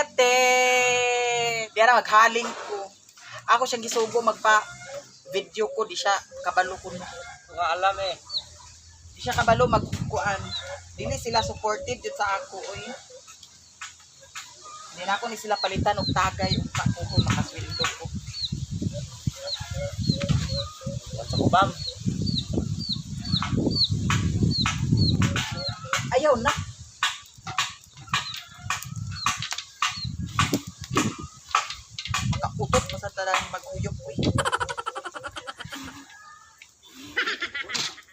Spaghetti. Diara maghaling ko. Ako siyang gisugo magpa video ko, di siya kabalo ko no. Nga alam eh. Di siya kabalo magkuan. Dili sila supportive jud sa ako oy. Hindi na ako ni sila palitan og tagay ug pa ko makasweldo ko. Sa kubam. Ayaw na. Makautot pa sa talang maghuyop uy.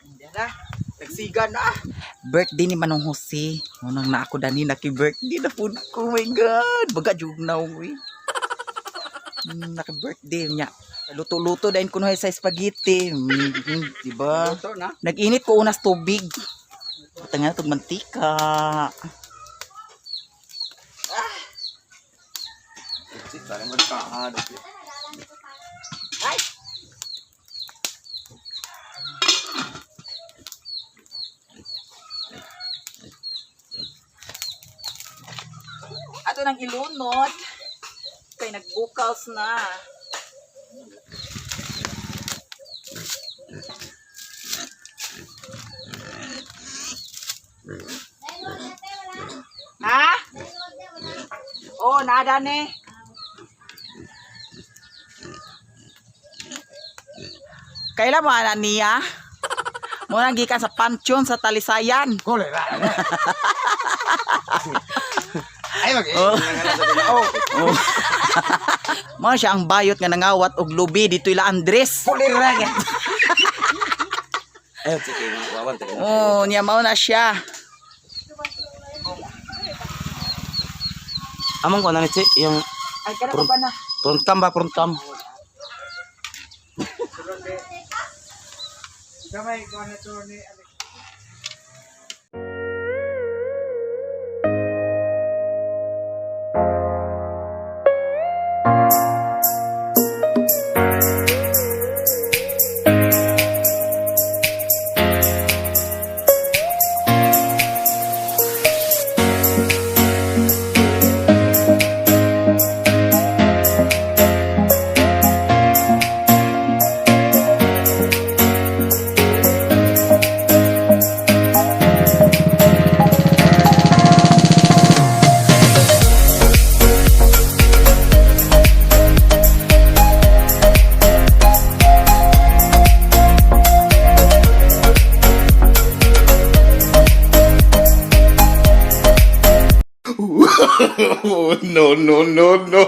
Hindi na. Nagsiga na. Birthday ni Manong Jose. Unang na ako dani naki birthday na food ko. Oh my God. Baga jug na uy. Naki birthday niya. Luto-luto dahil kuno sa spaghetti. Diba? Luto na. Nag-init ko unas tubig. Butangan na itong mantika. Ay! Ato nang ilunod. Kay nagbukals na. Ha? Oh, nada ni. Kailan mo ana niya? Mo nang gikan sa pansyon sa Talisayan. Gole ra. Ay mag. Oh. Oh. Mo siya ang bayot nga nangawat og lubi dito ila Andres. Gole ra. Ay sige, wawan tayo. Oh, niya mao na siya. Among ko na ni yung Ay kana pa na. front cam ba, front cam. Oh, no, no, no, no.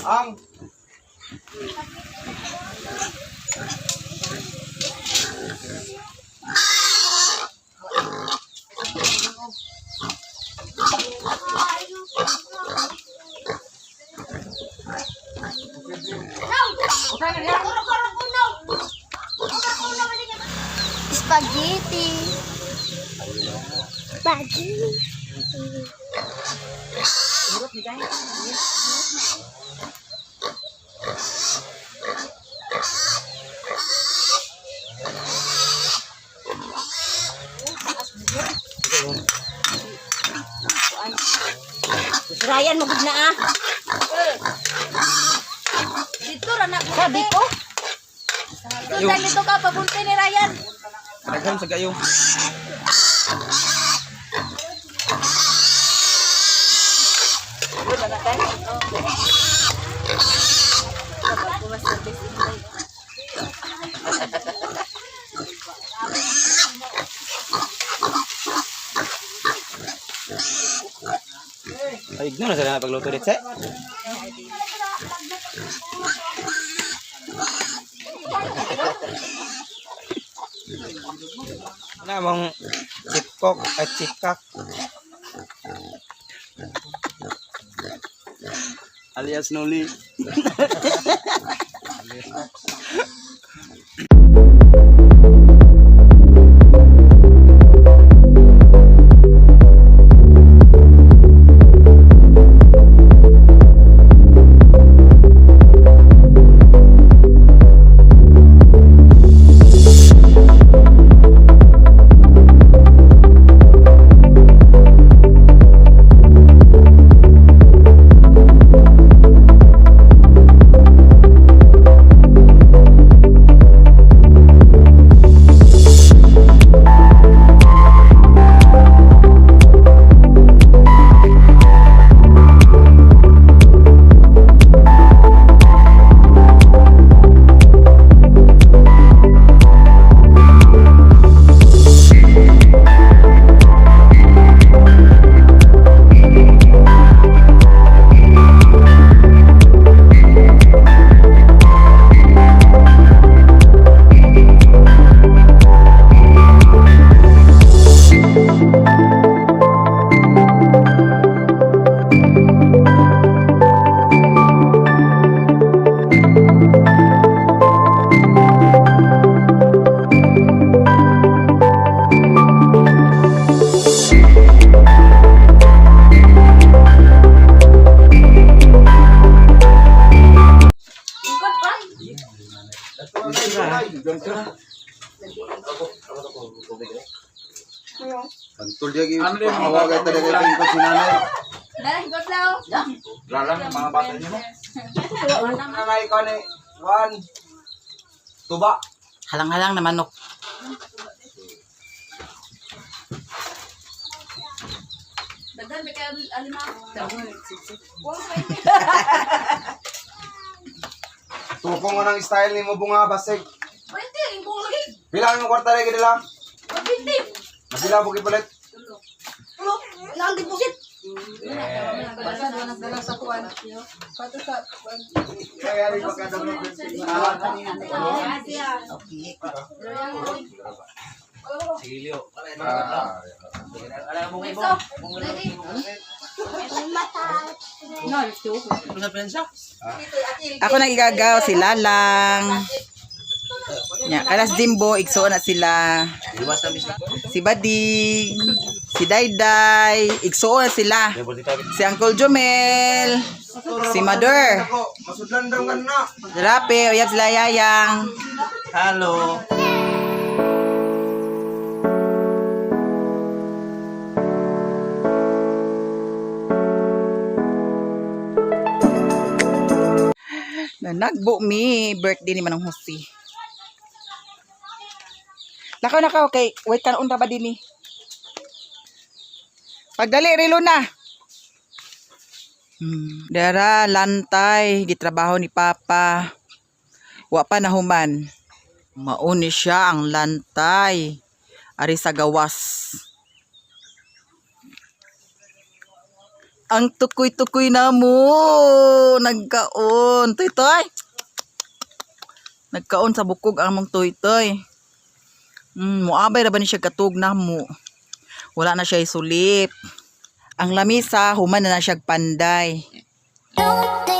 Ang Spaghetti. Spaghetti. Ryan, magod na ah. Dito ra na. Sabi ko. Sundan nito ka pabunti ni Ryan. Daghan sa gayo. Ay, ignore na sila na pagluto dito. Ano mong chipkok at chipkak? Alias Noli. Pantol dia gi. Pangawagay talaga kay ko si nanay. Dahil god lao. Lalang mga bata niyo mo. Nanay ko ni Juan. Tuba. Halang-halang na manok. Daghan ba kayo alima? Tukong nga ng style nimo bunga basig. Pwede, yung kung lagi. Pila ang kwarta lagi nila? Pwede. Masila mo gipalit. Lang deposit. Nagdala sa kuwan. Pato sa kuwan. Kaya rin pagkadamot. Okay. Ah, Ako nang igagaw, si Lalang. Nya, kalas Jimbo, igsuon na sila. Si Bading, si Dayday, igsuon na sila. Si Uncle Jomel, si Mother. Ako, masudlan daw ka na. Rape, uyab sila Yayang. Hello. Nanagbo mi, birthday ni Manong Jose. Lakaw na ka, okay. Wait ka na ba din ni? Pagdali, relo na. Dara, lantay, gitrabaho ni Papa. Wa pa nahuman. Mauni siya ang lantay. Ari sa gawas. Ang tukoy-tukoy na mo. Nagkaon. Toy-toy. Nagkaon sa bukog ang mong toy-toy. Muabay ra ba ni siya katug na mo. Wala na siya isulip. Ang lamisa, human na na siya panday. Don't